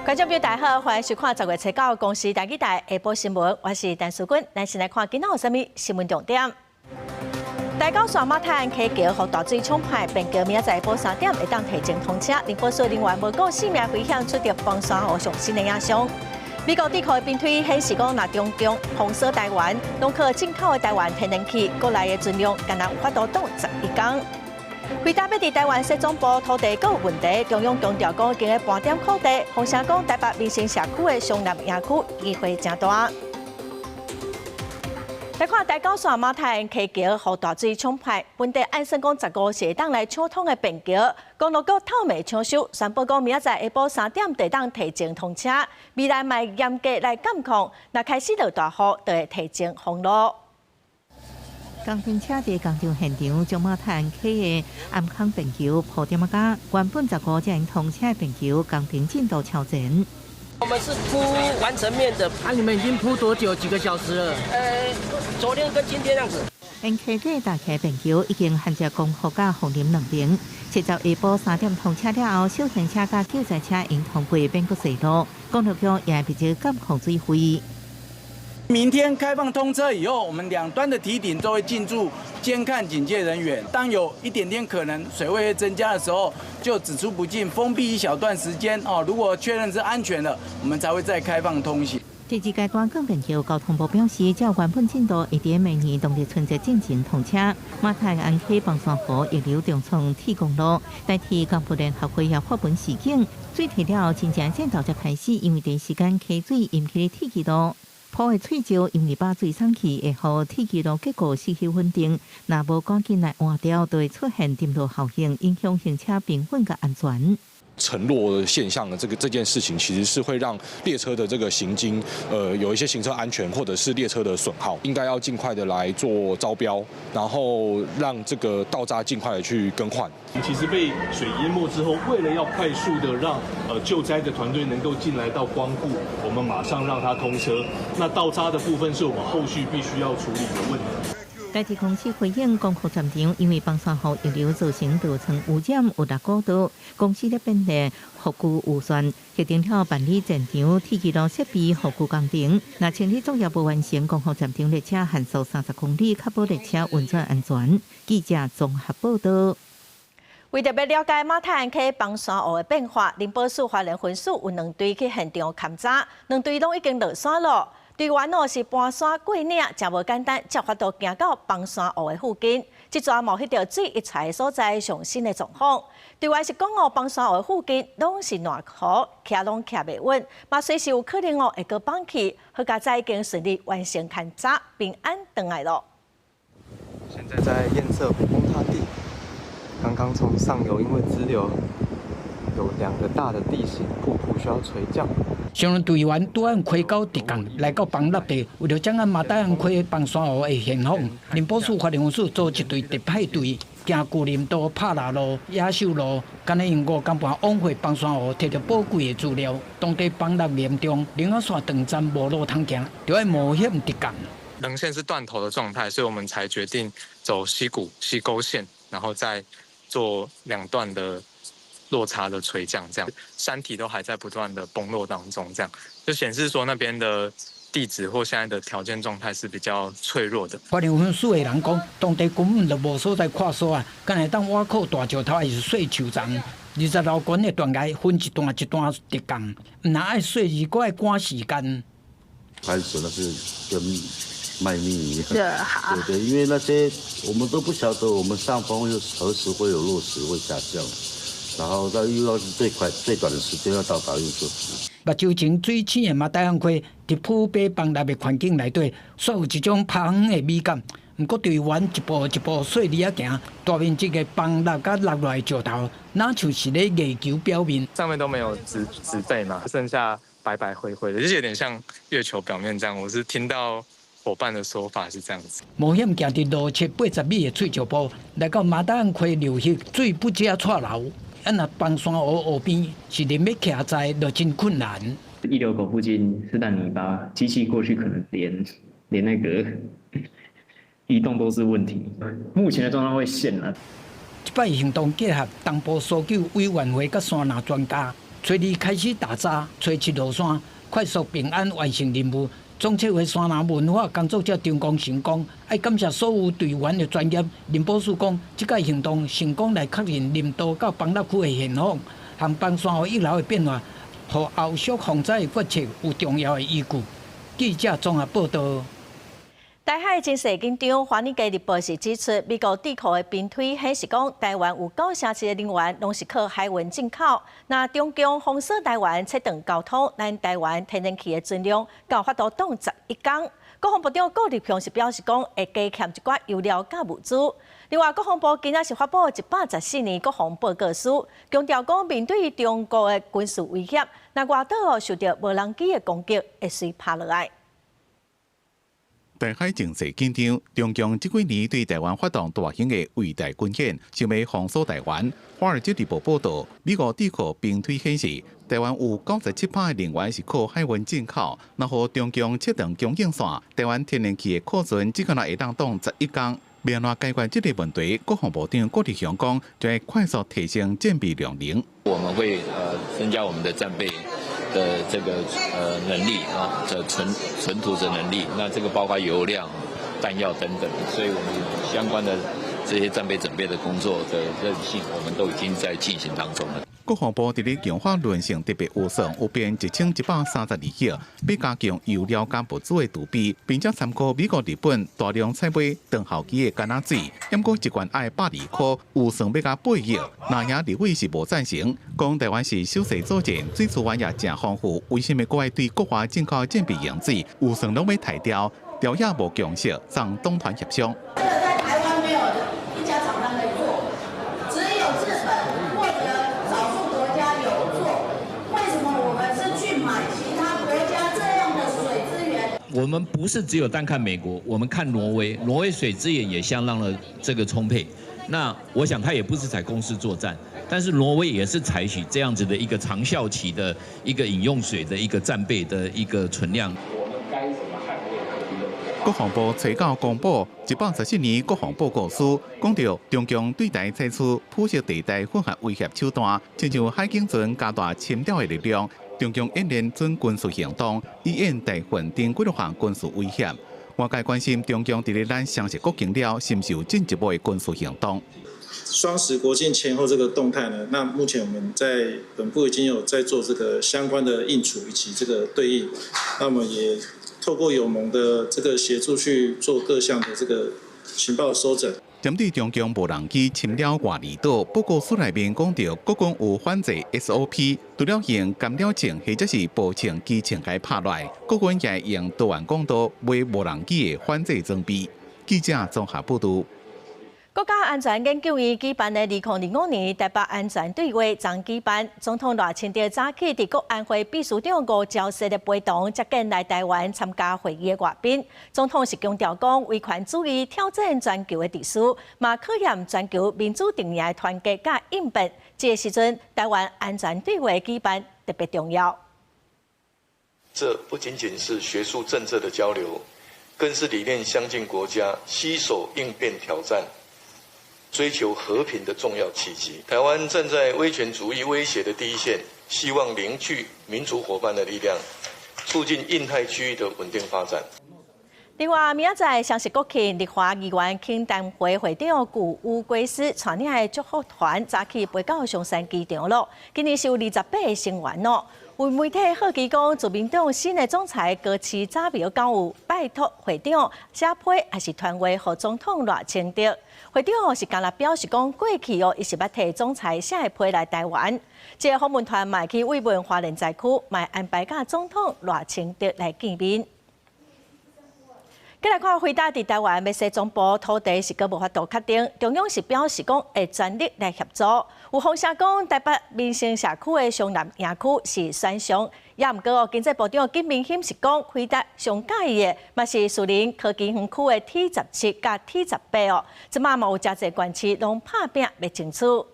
觀眾朋友大家好，歡迎收看10月初九公視台語台下晡新聞，我是陳淑君。咱先來看今仔有啥物新聞重點。台九線馬太鞍溪橋予大水沖壞，便橋明仔載下晡3點會當提前通車。寧波市人員無顧性命危險出入崩山湖上新的影像。美國智庫的兵推顯示講，若中共封鎖台灣，攏靠進口的台灣天然氣，國內的存量干焦有法度擋11工。輝達欲佇台灣設總部土地閣有問題，中央強調講已經盤點土地，風聲講台北民生社區的商業園區機會誠大。來看台九線馬太鞍溪橋予大水沖壞，本底按算講15時會當來搶通的便橋，公路局透暝搶修，宣布講明仔載下晡三點會當提前通車，未來嘛嚴格來監控，若開始落大雨，就會提前封路。工程車佇工廠現場將馬太鞍溪的頷坑便橋鋪點仔膠，原本15才通車的便橋工程進度超前。我們是鋪完成面的。啊，你們已經鋪多久？幾個小時了？昨天跟今天這樣子。沿溪底大溪便橋已經焊接光復佮鳳林兩邊，7日下晡三點通車了後，小型車佮救災車應通過免閣塞路，公路局也密切監控水位。明天開放通車以後，我們兩端的堤頂都會進駐監看警戒人員。當有一點點可能水位會增加的時候，就只出不進，封閉一小段時間。哦，如果確認是安全的，我們才會再開放通行。第二階段鋼便橋交通部表示，照原本進度，會佇明年農曆春節進前通車。馬太鞍溪崩山湖溢流重創鐵公路，台鐵幹部聯合會也發文示警，水退了後，真正戰鬥才開始，因為第一時間溪水淹起鐵支路。鋪的碎石因為把水送去，會予鐵支路結構失去穩定，若無趕緊來換掉，就會出現沉落效應，影響行車平穩佮安全。沉落現象的這件事情，其實是會讓列車的這個行經，有一些行車安全或者是列車的損耗，應該要盡快的來做招標，然後讓這個道閘盡快的去更換。其實被水淹沒之後，為了要快速的讓救災的團隊能夠進來到光復，我們馬上讓它通車。那道閘的部分是我們後續必須要處理的問題。台鐵公司回應，光復站場因為崩山湖溢流造成道床污染有六股道，公司咧編列復舊預算，決定了辦理站場鐵支路設備復舊工程。若清理作業無完成，光復站場列車限速30公里，確保列車運轉安全。記者綜合報道。為著欲了解馬太鞍溪崩山湖的變化，寧波市花蓮分署有兩隊去現場勘查，兩隊攏已經落山囉。隊員哦是攀山過嶺，誠無簡單，才有法度行到崩山湖的附近。這逝嘛翕著水溢出來的所在上新的狀況。隊員是講哦，崩山湖的附近攏是爛土，徛攏徛袂穩，嘛隨時有可能哦會閣崩去。好佳哉已經順利完成勘查，平安轉來囉。現在在驗測崩塌地，剛剛從上游因為支流有兩個大的地形瀑布需要垂降。上隊員拄按溪溝直降來到崩落地，為著掌握馬太鞍溪崩山湖的現況，寧波市花蓮分署組一隊特派隊，行舊林道、拍獵路、野獸路，干焦用5工半往回崩山湖，提著寶貴的資料。當地崩落嚴重，林仔線斷站無路通行，著愛冒險直降。稜線是斷頭的狀態，所以我們才決定走溪谷、溪溝線，然後再做兩段的落差的垂降，這樣山體都還在不斷的崩落當中，這樣就顯示說那邊的地質或現在的條件狀態是比較脆弱的。花蓮分署的人講，當地根本就無所在看沙啊，干焦會當倚靠大石頭還是細樹叢。20樓懸的斷崖分一段一段直降，毋但愛細膩，閣愛趕時間。開始那是跟賣命一樣，對對，因為那些我們都不曉得，我們上方又何時會有落石會下降。然後再遇到是最快最短的時間要到達運輸。目睭前水淺的馬太鞍溪，佇普遍崩落的環境內底，煞有一種拍遠的美感。毋過隊員一步一步細膩仔行，大面積的崩落佮落來的石頭，若像是咧月球表面。上面都沒有植被嘛，剩下白白灰灰的，就是有點像月球表面這樣。我是聽到夥伴的說法是這樣子。冒險行佇60、70-80米的碎石步，來到馬太鞍溪流域，水不只掣流。啊，若崩山湖湖邊是連欲徛在都真困難。溢流口附近是爛泥巴，機器過去可能連那個移動都是問題。目前的狀況會陷啦。這擺行動結合東部搜救委員會佮山林專家，初二開始打紮，初七落山，快速平安完成任務。總策劃山林文化工作者張光成講，愛感謝所有隊員的專業。林寶樹講，這個行動成功來確認林道到崩落區的現況，和崩山河溢流的變化，予後續防災的決策有重要的依據。記者綜合報道。台海情勢緊張，華爾街日報是指出，美國智庫的兵推顯示講，台灣有九成七的能源攏是靠海運進口。若中共封鎖台灣切斷交通，咱台灣天然氣的存量閣有法度擋11工。國防部長顧立雄是表示講，會加添一寡油料佮物資。另外，國防部今仔是發布114年國防報告書，強調講面對中國的軍事威脅，若外島受著無人機的攻擊，會隨拍落來。台海情勢緊張，中共這幾年對台灣發動大型的圍台軍演，想欲封鎖台灣。華爾街日報報導，美國智庫兵推顯示，台灣有97%的能源是靠海運進口，若予中共切斷供應線，台灣天然氣的庫存只可能會當擋11工。欲按怎解決這個問題，國防部長顧立雄講，將會快速提升戰備量能。我們會增加我們的戰備的這個能力啊，這存儲的能力，那這個包括油量、彈藥等等，所以我們相關的這些戰備準備的工作的韌性，我們都已經在進行當中了。國防部佇咧強化韌性特別預算有編1132億，欲加強油料佮物資的儲備，並且參考美國、日本大量採買長效期的柑仔水，毋過一罐愛120塊，預算欲共8億。藍營立委是無贊成，講台灣是守勢作戰，水資源也誠豐富，為啥物閣愛對國外進口戰備用水？預算攏欲刣掉，朝野無共識，送黨團協商。這個在台灣沒有一家廠商可以做，只有日本或者少數國家有做。為什麼我們是去買其他國家這樣的水資源？我們不是只有單看美國，我們看挪威，挪威水資源也相當的這個充沛。那我想他也不是採攻勢作戰，但是挪威也是採取這樣子的一個長效期的一個飲用水的一個戰備的一個存量。我們該怎麼捍衛？國防部初九公布114年國防報告書，講著中共對台採取灰色地帶混合威脅手段，親像海警船加大侵釣的力量，中共演練準軍事行動，以應台灣等幾多項軍事威脅。外界關心中共佇咧咱雙十國慶了，是毋是有進一步的軍事行動？雙十國慶前後這個動態呢？那目前我們在本部已經有在做這個相關的應處以及這個對應，那麼也透過友盟的這個協助去做各項的這個情報收整。針對中共無人機侵擾外離島，報告書內面講著，國軍有反制 SOP，除了用干擾槍或者是步槍、機槍共拍落來，國軍也會用多元管道買無人機的反制裝備。記者綜合報導。國家安全研究院舉辦的2025年台北安全對話昨舉辦，總統賴清德早起佇國安會秘書長吳釗燮的陪同接見來台灣參加會議的外賓。總統是強調講，威權主義挑戰全球的秩序，嘛考驗全球民主陣營的團結佮應變。這個時陣，台灣安全對話舉辦特別重要。這不僅僅是學術政策的交流，更是理念相近國家攜手應變挑戰、追求和平的重要契機。台灣站在威權主義威脅的第一線，希望凝聚民主夥伴的力量，促進印太區域的穩定發展。另外，明仔載雙十國慶，立華議員懇談會會長顧吳圭思帶領的祝福團早起飛到松山機場囉。今年是有28個成員囉。有媒體好奇講，自民黨新的總裁高市早苗敢有拜託會長寫批抑是傳話予總統賴清德？會長是干焦表示講，過去哦，伊是捌替總裁寫的批來台灣。這個訪問團嘛去慰問花蓮災區，嘛安排佮總統賴清德來見面。繼來看輝達佇台灣欲設總部土地是閣無法度確定，中央是表示講會全力來協助。有風聲講台北民生社區的雙南營區是選項，也毋過哦，經濟部長金明欣是講輝達上佮意的，嘛是士林科技園區的 T17佮 T18哦，這馬嘛有誠濟縣市攏拍拚欲爭取。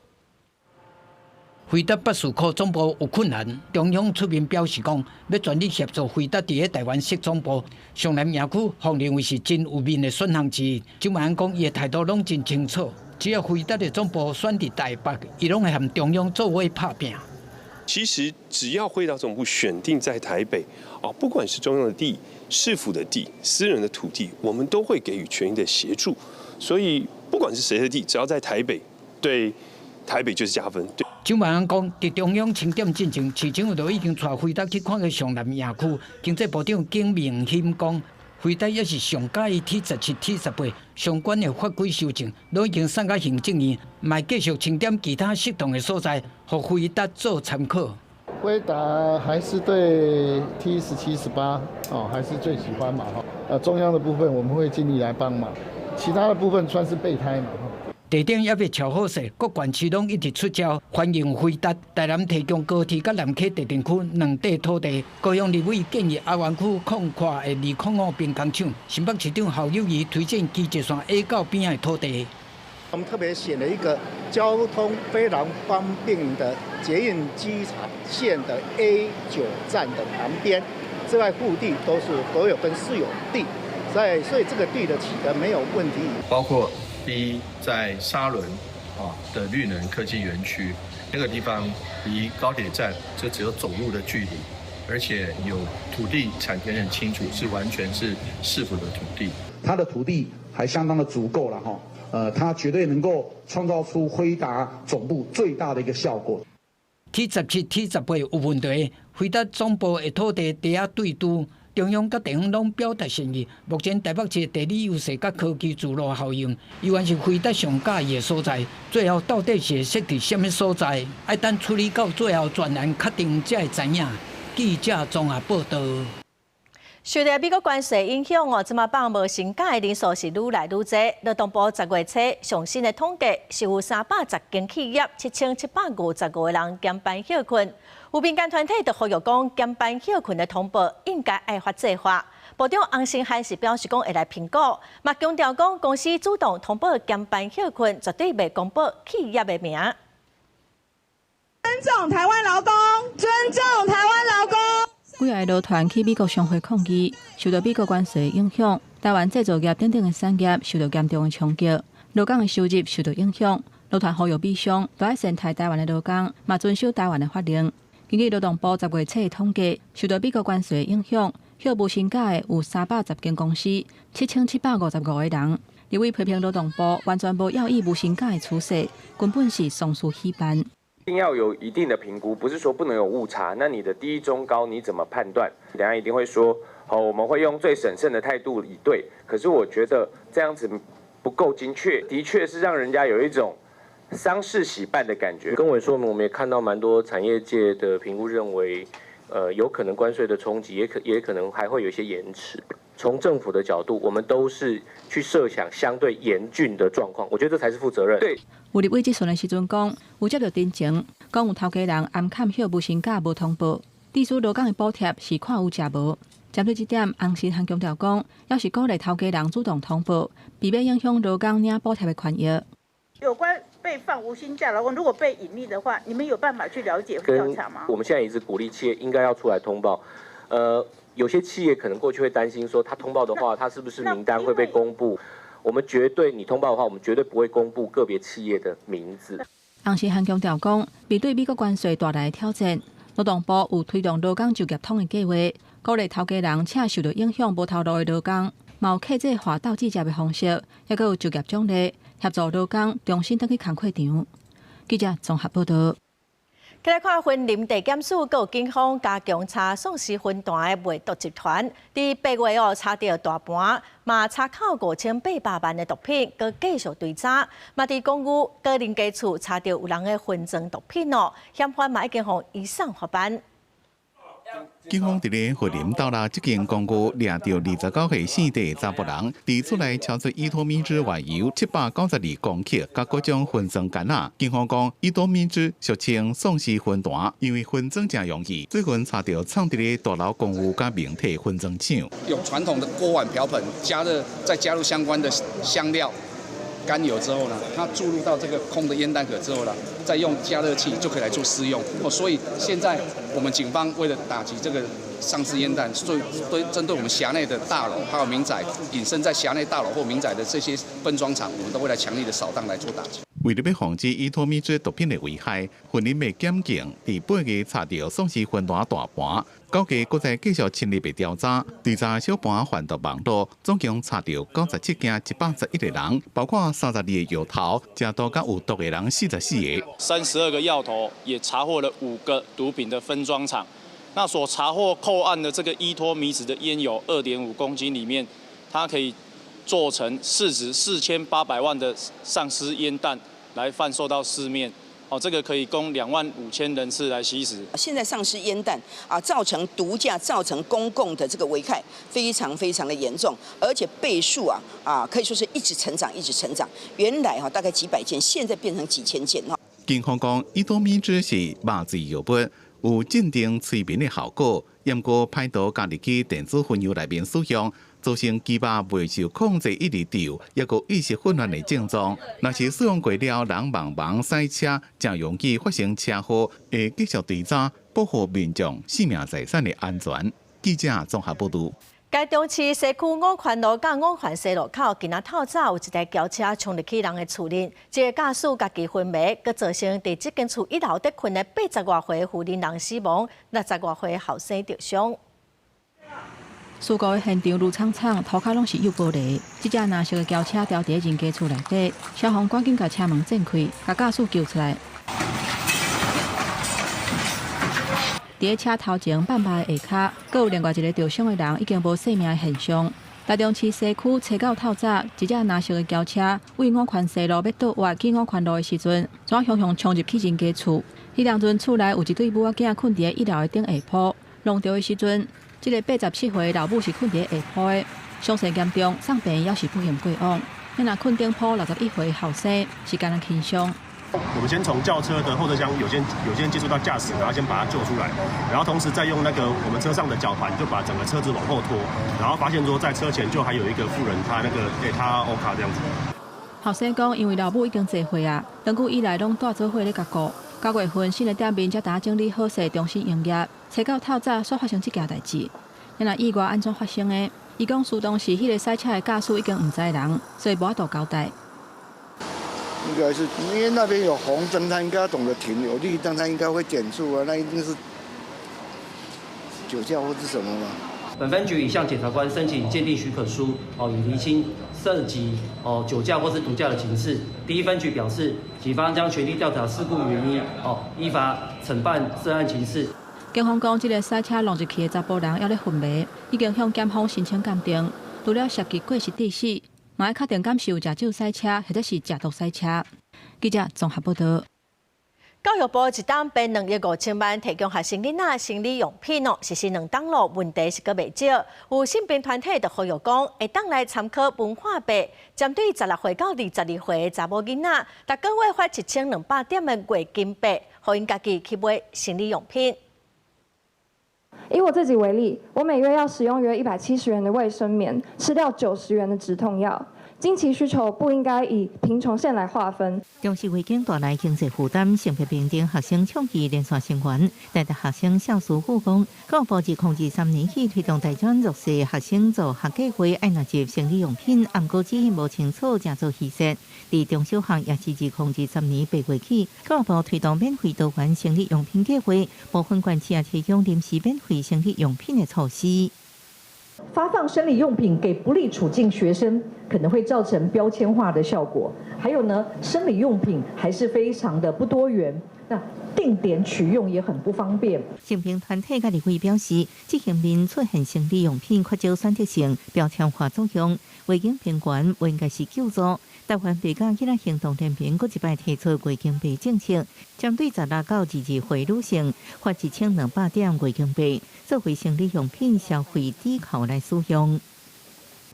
輝達北士科總部有困難，中央出面表示講，欲全力協助輝達佇咧台灣設總部。雙南營區，予認為是真有面的選項之一。蔣萬安講，伊的態度攏真清楚，只要輝達的總部選佇台北，伊攏會和中央做伙拍拚。其實只要輝達總部選定在台北，啊，不管是中央的地、市府的地、私人的土地，我們都會給予全力的協助。所以不管是誰的地，只要在台北，對台北就是加分。對。蔣萬安講，佇中央清點進前，市政府就已經帶輝達去看過上南園區。經濟部長景明鑫講，輝達也是上佮意 T17、T18相關的法規修正，攏已經送到行政院，嘛繼續清點其他適當的所在，予輝達做參考。輝達還是對 T 17、18哦，還是最喜歡嘛哈。中央的部分我們會盡力來幫忙，其他的部分算是備胎嘛。地點猶未敲好勢，各縣市攏一直出招，歡迎輝達台南提供高鐵佮南溪特定區兩塊土地。高雄立委建議阿元區擴闊的205兵工廠，新北市長侯友宜推薦基捷線 A 九邊的土地。我們特別選了一個交通非常方便的捷運機場線的 A9站的旁邊，這塊腹地都是國有跟私有地，所以這個地的取得沒有問題。包括第一，在沙崙啊的綠能科技園區那個地方，離高鐵站就只有走路的距離，而且有土地產權很清楚，是完全是市府的土地。它的土地還相當的足夠了哈，它絕對能夠創造出輝達總部最大的一個效果。 T17、T18有問題，輝達總部的土地佇遐對拄。中央佮地方攏表達善意。目前台北市地理優勢佮科技聚落效應，依然是輝達上佮意的所在。最後到底是設佇啥物所在？愛等處理到最後全案確定才會知影。記者綜合報道。受著美國關稅影響哦，這馬放無薪假的人數是愈來愈濟。勞動部十月初上新的統計是有310間企業，7755個人減班歇睏。有民間團體就呼籲講，減班歇睏的通報應該愛法制化。部長洪申翰是表示講會來評估，嘛強調講公司主動通報減班歇睏，絕對袂公布企業的名。尊重台灣勞工，尊重台灣勞工。幾个勞團去美國商會抗議，受到美國關稅影響，台灣製造業等等的產業受到嚴重的衝擊，勞工的收入受到影響。勞團呼籲美商都愛善待台灣的勞工，嘛遵守台灣的法令。根據勞動部十月初的統計，受到美國關稅影響，休無薪假的有310間公司，7755個人。立委批評勞動部完全無要意無薪假的趨勢，根本是喪事喜辦。一定要有一定的評估，不是說不能有誤差。那你的低、中、高你怎麼判斷？等下一定會說，好，我們會用最審慎的態度以對。可是我覺得這樣子不夠精確，的確是讓人家有一種喪事喜辦的感覺。跟委說明，我們也看到蠻多產業界的評估認為，有可能關稅的衝擊，也可能還會有一些延遲。從政府的角度，我們都是去設想相對嚴峻的狀況，我覺得這才是負責任。對。有立委質詢的時陣講，有接到陳情，講有頭家人暗崁休無薪假無通報，至於勞工的補貼是看有食無。針對這點，洪申翰強調講，猶是鼓勵頭家人主動通報，避免影響勞工領補貼的權益。有關被放無薪假勞工，如果被隱匿的話，你們有辦法去了解調查嗎？我們現在一直鼓勵企業應該要出來通報，有些企業可能過去會擔心說，他通報的話，他是不是名單會被公布？我們絕對，你通報的話，我們絕對不會公布個別企業的名字。洪申翰強調講，面對美國關稅帶來的挑戰，勞動部有推動勞工就業通的計劃，鼓勵頭家人請受到影響無頭路的勞工，嘛有客製化鬥志業的方式，抑閣有就業獎勵，協助勞工重新轉去工課場。記者綜合報道。來看雲林地檢署閣有警方加強查喪屍薰彈的賣毒集團，佇8月哦查著大盤，嘛查扣5800萬的毒品，閣繼續追查，嘛佇公寓個人家厝查著有人咧分裝毒品哦，嫌犯嘛已經予移送法辦。警方佇咧雲林斗六這間公寓掠著29歲姓鄭查埔人，佇厝內敲出依托咪酯外油792公克，佮各種分裝桿仔。警方講，依托咪酯俗稱喪屍薰彈，因為分裝誠容易，最近查著藏佇咧大樓公寓佮明體分裝廠。用傳統的鍋碗瓢盆加熱，再加入相關的香料、甘油之後呢，它注入到這個空的煙彈殼之後呢，再用加熱器就可以來做施用。哦，所以現在我們警方為了打擊這個喪屍煙彈，所以對針對我們轄內的大樓還有民宅，隱身在轄內大樓或民宅的這些分裝廠，我們都會來強力的掃蕩來做打擊。為著欲防止依托咪酯毒品的危害，雲林的檢警佇8月查著喪屍芬蘭大盤，9月閣再繼續深入的調查，調查小盤販毒網路，總共查著97間111個人，包括32個藥頭，食毒佮有毒的人44個。 32個藥頭也查獲了5個毒品的分裝廠，那所查獲扣案的這個依托咪酯的煙油2.5公斤裡面，它可以做成市值4800萬的喪屍煙彈來販售到市面，哦，這個可以供2萬5千人次來吸食。現在喪屍煙彈啊，造成毒駕，造成公共的這個危害，非常非常的嚴重，而且倍數啊，可以說是一直成長，一直成長。原來哈大概幾百件，現在變成幾千件哈。警方講，依托咪酯是麻醉藥物，有鎮定催眠的效果，毋過歹徒加入去電子薰油內面使用。造成肌肉袂受控制，一直抖，抑閣意識混亂的症狀。若是使用過了，人茫茫駛車，誠容易發生車禍，會繼續追查，保護民眾生命財產的安全。記者綜合報導。台中市西區五權路佮五權西路口，今仔透早有一台轎車衝入去人的厝裡，這个駕駛家己昏迷，閣造成佇這間厝一樓佇睏的80外歲婦人人死亡，60外歲後生著傷。事故的現場攄氅氅，塗跤攏是幼玻璃。這隻藍色的轎車牢佇人家厝內底，消防趕緊共車門震開，共駕駛救出來。佇車頭前半排的下跤，閣有另外一个著傷的人已經無性命的現象。台中市西區初九透早，一隻藍色的轎車位五權西路欲倒彎去五權路的時陣，怎雄雄衝入去人家厝。彼當陣厝內有一對母仔囝睏佇一樓的頂下鋪，撞著的時陣，這个87歲老母是睏佇下鋪的，傷勢嚴重，送病院猶是不幸過往。那若睏頂鋪61歲後生是敢若輕傷。我們先從轎車的後車廂有先接觸到駕駛，然後先把他救出來，然後同時再用那個我們車上的絞盤，就把整個車子往後拖，然後發現說在車前就還有一個婦人，她那個她烏卡這樣子。後生講，因為老母已經濟歲啊，長久以來攏蹛做伙咧共顧。9月份新的店面才剛整理好勢，重新營業。初九透早煞發生這件代誌，那意外按怎發生的？伊講，事當時彼个駛車的駕駛已經毋知人，所以無法度交代。應該是因為那邊有紅燈，他應該懂得停；有綠燈，他應該會減速啊。那一定是酒駕或是什麼嗎？本分局已向檢察官申請鑑定許可書，哦，以釐清涉及哦酒駕或是毒駕的情事。第一分局表示，警方將全力調查事故原因，哦，依法懲辦涉案情事。警方講，這个駛車撞入去的查埔人猶咧昏迷，已經向檢方申請鑑定。除了涉及過失致死，嘛愛確定敢是有食酒駛車，或者是食毒駛車。記者綜合報導。教育部一冬編2億5千萬提供學生囡仔生理用品哦，實施2冬囉，問題是閣袂少。有性平團體就呼籲講，會當來參考文化部，針對16歲到22歲的查某囡仔，逐個月發1200點的月金幣，予𪜶家己去買生理用品。以我自己為例，我每月要使用約170元的衛生棉，吃掉90元的止痛藥。經期需求不應該以貧窮線來劃分。中式環境帶來經濟負擔，性別平等學生倡議連線聲援。台大學生蕭師傅講，教育部自2023年起推動大專弱勢學生助學計劃，愛納入生理用品，毋過指引無清楚，誠做虛設。佇中小學也是自2023年8月起，教育部推動免費多元生理用品計劃，部分縣市也提供臨時免費生理用品的措施。發放生理用品給不利處境學生，可能會造成標籤化的效果。還有呢，生理用品還是非常的不多元，那定點取用也很不方便。性平團體佮立委表示，執行面出現生理用品缺少選擇性、標籤化作用，月經平權不應該是救助。台灣白甲囡仔行動聯盟閣一擺提出月經幣政策，針對16到22歲女性發1200點月經幣，作為生理用品消費抵扣來使用。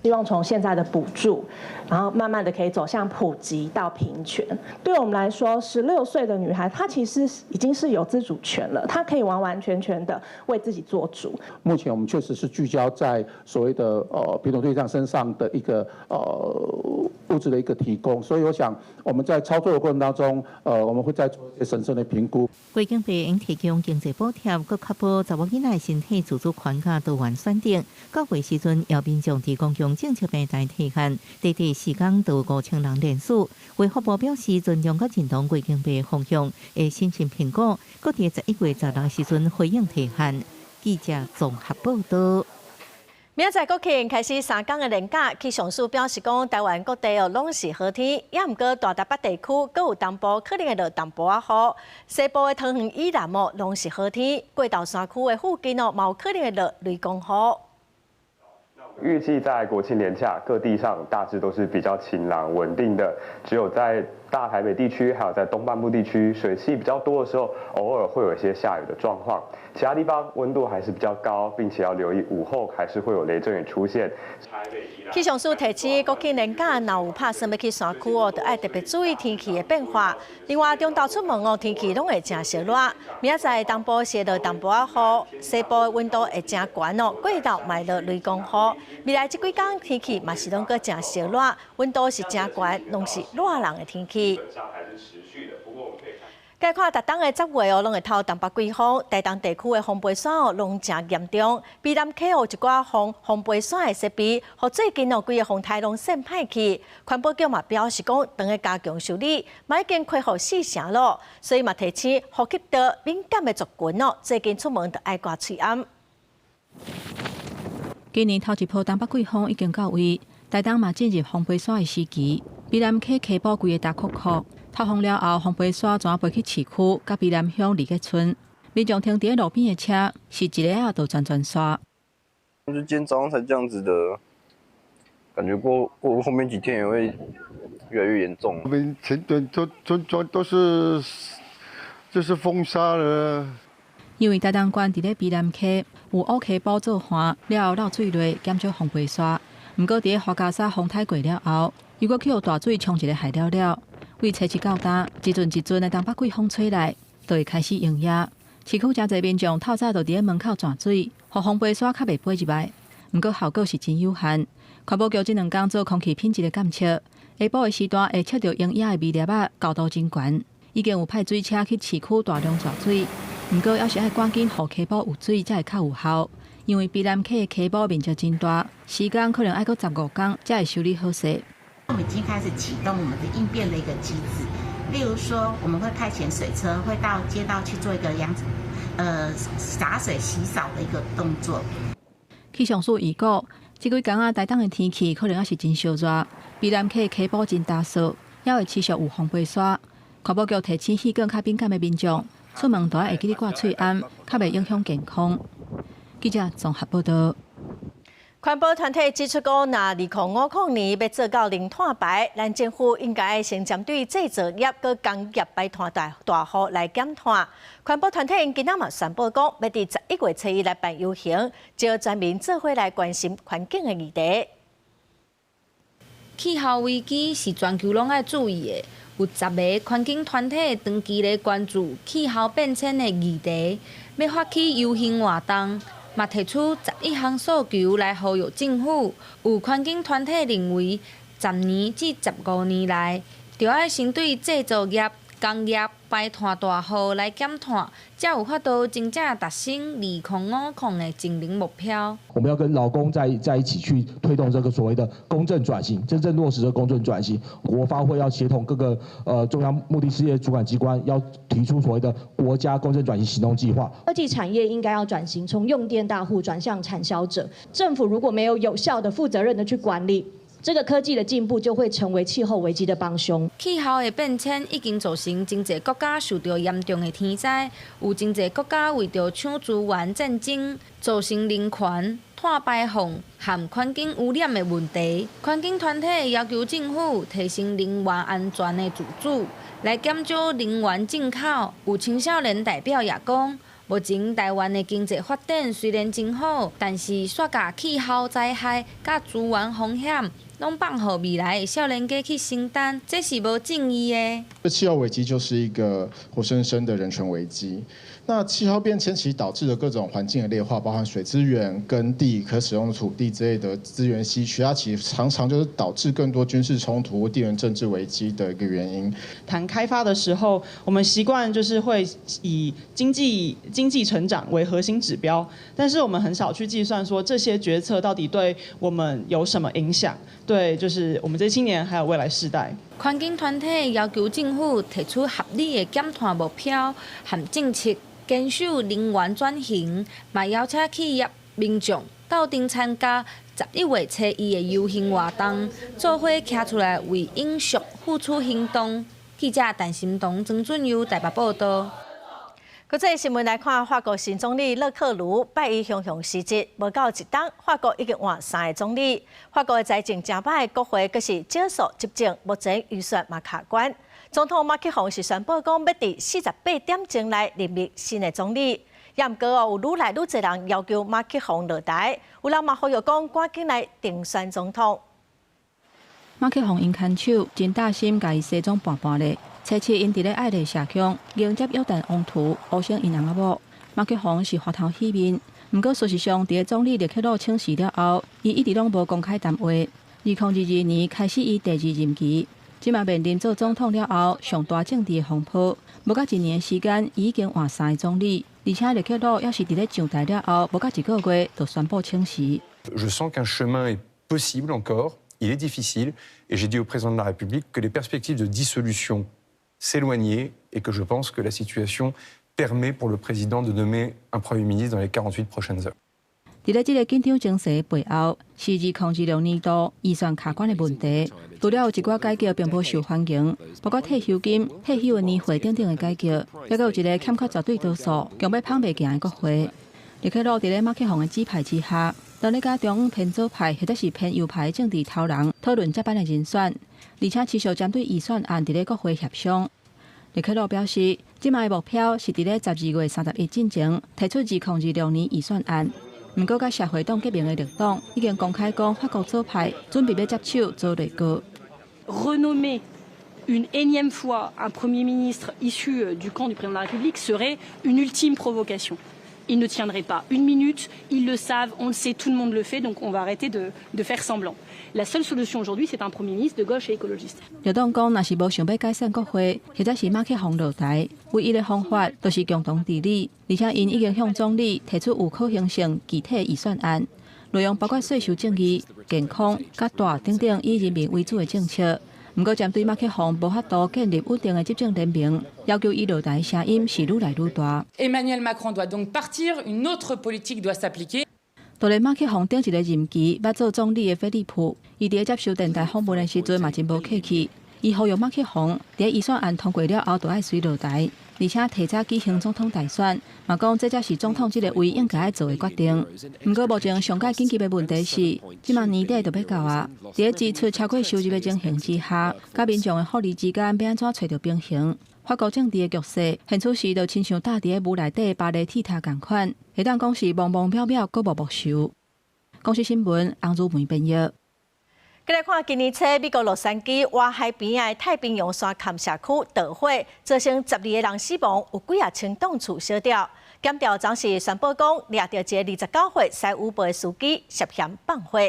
希望從現在的補助，然後慢慢的可以走向普及到平權。對我們來說，16歲的女孩，她其實已經是有自主權了，她可以完完全全的為自己做主。目前我們確實是聚焦在所謂的貧窮對象身上的一個物質的一個提供，所以我想我們在操作的過程當中，我們會再做一些審慎的評估。月經幣應提供經濟補貼，閣確保查某囡仔身體自主權佮多元選擇。9月時陣，邀民眾佇公共用政策平台提案，短短時間就5000人聯署。衛福部表示尊重佮認同規間的方向，會審慎評估，閣佇11月16時陣回應提案。記者綜合報道。明仔載國慶開始3工的連假，氣象署表示講，台灣各地哦攏是好天，也毋過大台北地區閣有東部可能會落淡薄仔雨，西部的桃園以南哦攏是好天，過頭山區的附近哦嘛有可能會落雷公雨。預計在國慶連假，各地上大致都是比較晴朗穩定的，只有在大台北地區，還有在東半部地區，水汽比較多的時候，偶爾會有一些下雨的狀況。其他地方溫度還是比較高，並且要留意午後還是會有雷陣雨出現。氣象署提醒，國慶連假若有拍算欲去山區哦，就愛特別注意天氣的變化。另外，中晝出門哦，天氣攏會誠燒熱。明仔載東部是落淡薄仔雨，西部的溫度會誠懸哦，過晝嘛會落雷公雨。未來這幾工天氣嘛是攏閣誠燒熱，溫度是誠懸，攏是熱人的天氣。該看逐冬的10月哦，攏會透東北季風，台東地區的風飛沙哦，攏誠嚴重。卑南溪有一寡防風飛沙的設備，予最近哦，規个風颱攏散歹去。環保局嘛表示講，當咧加強修理，嘛已經恢復四成咯。所以嘛提醒呼吸道敏感的族群哦，最近出門就愛掛喙罨。今年頭一波東北季風已經到位，台東嘛進入風飛沙的時期。卑南溪溪埔規个焦涸涸。透風了後，風飛沙怎飛去市區，佮卑南鄉二個村，民眾停佇路邊的車，是一下仔就全全沙。就今天早上才這樣子的，感覺過過後面幾天也會越來越嚴重。我們全屯都村莊都是就是風沙了。因為台東縣佇咧卑南溪有烏溪埔做岸，了後漏水落，減少風飛沙。毋過佇咧樺加沙風颱過了後，又閣去予大水沖一个害了了。為初七到今，一陣一陣的東北季風吹來，就會開始營業。市區誠濟民眾透早就佇咧門口鑽水，予風飛沙較袂飛入來。毋過效果是真有限。環保局這兩工做空氣品質的監測，下晡的時段會測著溶液的微粒仔高度真懸，已經有派水車去市區大量鑽水。毋過，猶是愛趕緊予溪埔有水，才會較有效。因為卑南溪的溪埔面積真大，時間可能愛閣15工才會修理好勢。我們已經開始啟動我們的應變的一個機制，例如說，我們會派遣水車，會到街道去做一個灑水洗掃的一個動作。氣象署預估，這幾工仔台東的天氣可能猶是真燒熱，卑南溪溪埔真焦燥，猶會持續有風飛沙。環保局提醒氣管較敏感的民眾，出門都愛會記得掛喙罨，較袂影響健康。記者綜合報道。環保團體指出，講，若2050年欲做到零碳排，咱政府應該先針對製造業佮工業排碳大戶來減碳。環保團體𪜶今仔嘛宣布講，欲佇11月初一來辦遊行，召全民做伙來關心環境的議題。氣候危機是全球攏愛注意的，有十个環境團體長期咧關注氣候變遷的議題，欲發起遊行活動。嘛提出11項訴求來呼籲政府。有環境團體認為，10年至15年內，著愛先對製造業、工業排碳大戶來減碳，才有法度真正達成2050的淨零目標。我們要跟勞工在一起去推動這個所謂的公正轉型，真正落實這個公正轉型。國發會要協同各個中央目的事業主管機關，要提出所謂的國家公正轉型行動計劃。科技產業應該要轉型，從用電大戶轉向產銷者。政府如果沒有有效的、負責任的去管理，這個科技的進步就會成為氣候危機的幫兇。氣候的變遷已經造成真濟國家受著嚴重的天災，有真濟國家為著搶資源戰爭，造成人權、碳排放和環境污染的問題。環境團體要求政府提升能源安全的自主，來減少能源進口。有青少年代表也講，目前台灣的經濟發展雖然真好，但是煞共氣候災害佮資源風險攏放予未來的少年家去承擔，這是無正義的。這氣候危機就是一個活生生的人權危機。那氣候變遷其實導致的各種環境的劣化，包含水資源、耕地、可使用土地之類的資源稀缺，它其實常常就是導致更多軍事衝突、地緣政治危機的一個原因。談開發的時候，我們習慣就是會以經濟成長為核心指標，但是我們很少去計算說這些決策到底對我們有什麼影響，對，就是我們這些青年還有未來世代。環境團體要求政府提出合理的減碳目標和政策，堅守能源轉型，嘛邀請企業、民眾鬥陣參加11月初一的遊行活動，做伙徛出來為永續付出行動。記者陳心彤、曾俊佑台北報道。國際新聞來看，法國新總理勒克魯拜一雄雄辭職，無夠一冬，法國已經換三个總理。法國的財政誠歹，國會閣是少數執政，目前預算嘛卡關。總統馬克宏是宣布講，欲佇48點鐘內任命新的總理。也毋過哦，有愈來愈濟人要求馬克宏落台，有人嘛呼籲講，趕緊來重選總統。馬克宏𪜶牽手，真大心共伊西裝盤盤咧。初七𪜶佇咧愛麗舍宮迎接約旦王儲，呼稱𪜶翁仔某。馬克宏是歡頭喜面，毋過事實上，佇咧總理勒克魯請辭了後，伊一直攏無公開談話。2022年開始伊第二任期，這馬面臨做總統了後上大政治的風波。無夠一年時間，伊已經換三個總理，而且勒克魯猶是佇咧上台了後，無夠一個月就宣布請辭。 Je sens qu'un chemin est possible encore, il est difficile, et j'ai dit au président de la République que les perspectives de dissolution s'éloignaient et que je pense que la situation permet pour le président de nommer un Premier ministre dans les 48 prochaines heures. 佇咧這个緊張情勢背後，是2026年度預算卡關的問題。除了有一寡改革並無受歡迎，包括退休金、退休的年歲等等的改革，猶閣有一个欠缺絕對多數、強欲捧袂行的國會。勒克魯佇咧馬克宏的指派之下，當咧佮中央偏左派或者是偏右派的政治頭人討論接班的人選，而且持續針對預算案佇咧國會協商。勒克魯表示，這馬的目標是佇咧12月31進前提出2026年預算案。毋過，佮社會黨結盟的綠黨已經公開講，法國左派準備欲接手組內閣。 Renommer une énième fois un Premier ministre issu du camp du président de la République serait une ultime provocation. Ils ne tiendraient pas une minute, ils le savent, on le sait, tout le monde le fait, donc on va arrêter de faire semblant. La seule solution aujourd'hui, c'est un Premier ministre de gauche et écologiste. 綠黨講，若是無想欲解散國會，或者是馬克宏落台，唯一的方法就是共同治理。而且，𪜶已經向總理提出有可行性具體預算案，內容包括稅收正義、健康、佮大等等以人民為主的政策。毋過，針對馬克宏無法度建立穩定的執政聯盟，要求伊落台聲音是愈來愈大。 Emmanuel Macron doit donc partir, une autre politique doit s'appliquer. 當然，馬克宏頂一个任期捌做總理的菲利普，伊佇咧接受電台訪問的時陣嘛真無客氣，伊呼籲馬克宏佇預算案通過了後，就愛隨落台，而且提早舉行總統大選，嘛講這才是總統這个位應該愛做的決定。毋過目前上蓋緊急的問題是，這馬年底就欲到啊，佇咧支出超過收入的情形之下，佮民眾的福利之間欲按怎揣著平衡？法國政治的局勢，現此時就親像搭佇咧霧內底巴黎鐵塔仝款，會當講是茫茫渺渺，閣無目睭。公視新聞，洪如梅編譯。繼來看今年初美國洛杉磯灣海邊的太平洋山崁社區著火，造成12个人死亡，有幾仔千棟厝燒掉。檢調昨時宣布講，掠著一个29歲駛 Uber 的司機涉嫌放火。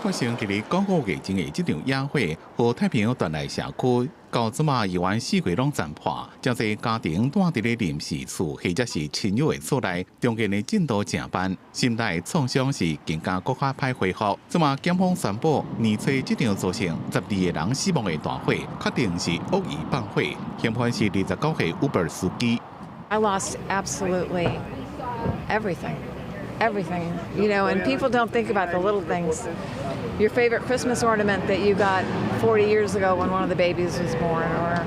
發生佇咧九個月前的這場野火，予太平洋斷內社區，到這馬猶原四圍攏殘破，誠濟家庭蹛佇咧臨時厝或者是親友的厝內，重建的進度誠慢，心內創傷是更加閣較歹恢復。這馬檢方宣布，年初這場造成12個人死亡的大火，確定是惡意放火，嫌犯是29歲 Uber 司機。 I lost absolutely everything. Everything, and people don't think about the little things. Your favorite Christmas ornament that you got 40 years ago when one of the babies was born, or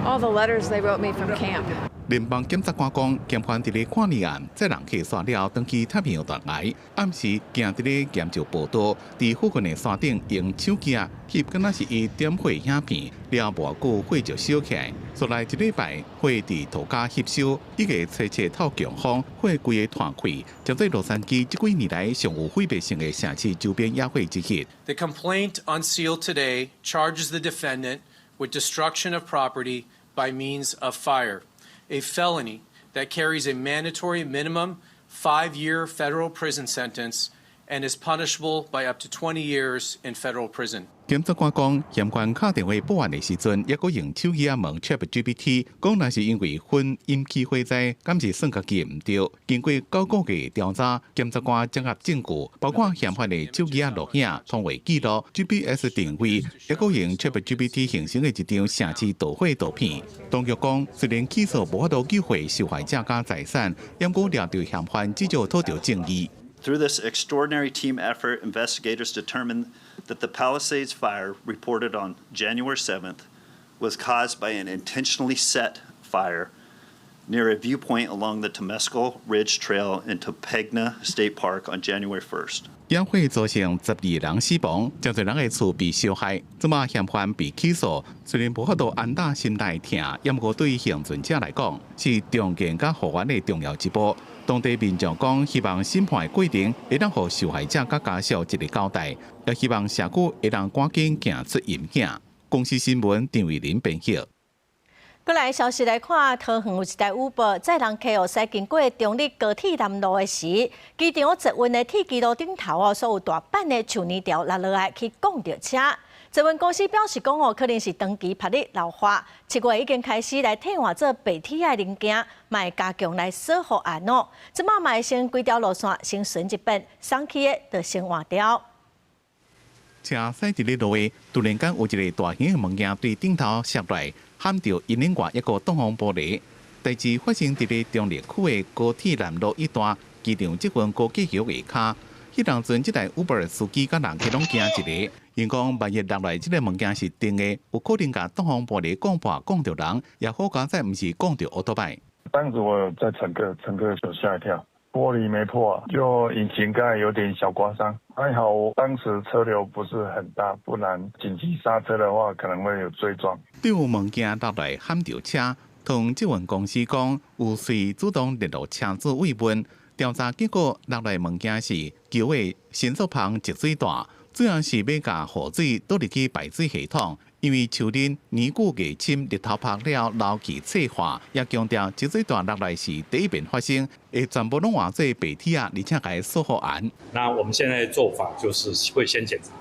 all the letters they wrote me from camp. 聯邦檢察官講，嫌犯佇咧跨年暗載人客煞了，轉去太平洋斷崖，暗時行佇咧岩石步道，佇附近的山頂用手機仔翕，敢若是伊點火影片，了無久火就燒起來。煞來一禮拜，火佇塗跤翕燒，一個吹吹透強風，火規个湠開，成做洛杉磯這幾年來上有毀滅性的城市周邊野火之一。 The complaint unsealed today charges the defendant with destruction of property by means of fire, a felony that carries a mandatory minimum 5-year federal prison sentence and is punishable by up to 20 years in federal prison. 檢察官講，嫌犯敲電話報案的時陣，猶閣用手機仔問 ChatGPT，講若是因為薰引起火災，敢是算家己毋對？經過9個月調查，檢察官整合證據，包括嫌犯的手機仔錄影、通話記錄、GPS 定位，猶閣用 ChatGPT 形成的一張城市導火圖片。當局講，雖然起訴無法度救回受害者佮財產，毋過掠著嫌犯至少討著正義。 Through this extraordinary team effort, investigators determined that the Palisades fire reported on January 7th was caused by an intentionally set fire near a viewpoint along the Temescal Ridge Trail in Topanga State Park on January 1st. 野火造成12人死亡，誠濟人的厝被燒害。這馬嫌犯被起訴，雖然無法度安撫心內疼，毋過對倖存者來講，是重建佮復原的重要一步。當地民眾講，希望審判的過程會當予受害者佮家屬一個交代，也希望社區會當趕緊行出陰影。公視新聞張偉林編譯。過來消息來看，桃園有一台 Uber 載人客哦，駛經過中壢高鐵南路的時，機場捷運的鐵支路頂頭哦，所有大板的樹奶條落落來去摃著車。捷運公司表示講哦，可能是長期曝日老化，7月已經開始來替換做白鐵的零件，嘛會加強來鎖護岸哦。這馬嘛會先規條路線先巡一遍，鬆去的就先換掉。車駛佇咧路的，突然間有一个大型的物件對頂頭摔來，撼著引領外一个擋風玻璃。代誌發生佇咧中壢區的高鐵南路一段，機場捷運高架橋下跤。彼當陣，這台 Uber 司機佮人客攏驚一下，𪜶講萬一落來這个物件是重的，有可能共擋風玻璃摃破，摃著人，也好佳哉毋是摃著歐多擺。當時我有在乘客，乘客就嚇一跳，玻璃沒破，就引擎蓋有點小刮傷，還好當時車流不是很大，不然緊急剎車的話可能會有追撞。對有物件落來撼著車，同捷運公司講有隨主動聯絡車主慰問。調查結果，落來物件是舊的伸縮棚積水袋，主要是欲共雨水倒入去排水系統。因為樹林年久月深，日頭曝了流去脆化，也強調積水袋落來是第一遍發生，會全部攏換做白鐵仔，而且共鎖護絚。那我們現在做法就是會先檢查，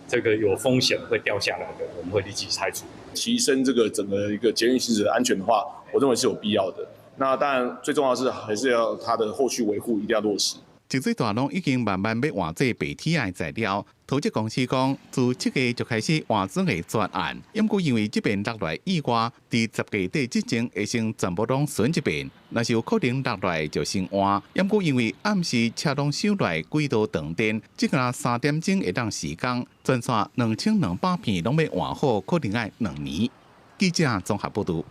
這個有風險會掉下來的，我們會立即拆除。提升這個整個一個捷運行駛的安全的話，我認為是有必要的。那當然最重要的是還是要它的後續維護一定要落實。積水袋攏已經慢慢欲換做白鐵仔的材料。桃捷公司講，自7月就開始換裝的專案，毋過因為這遍落來意外，佇10月底之前會先全部攏巡一遍，若是有可能落來就先換。毋過因為暗時車攏收來軌道斷電，這個3點鐘會當時工，全線2200片攏欲換好，可能愛2年。記者綜合報導。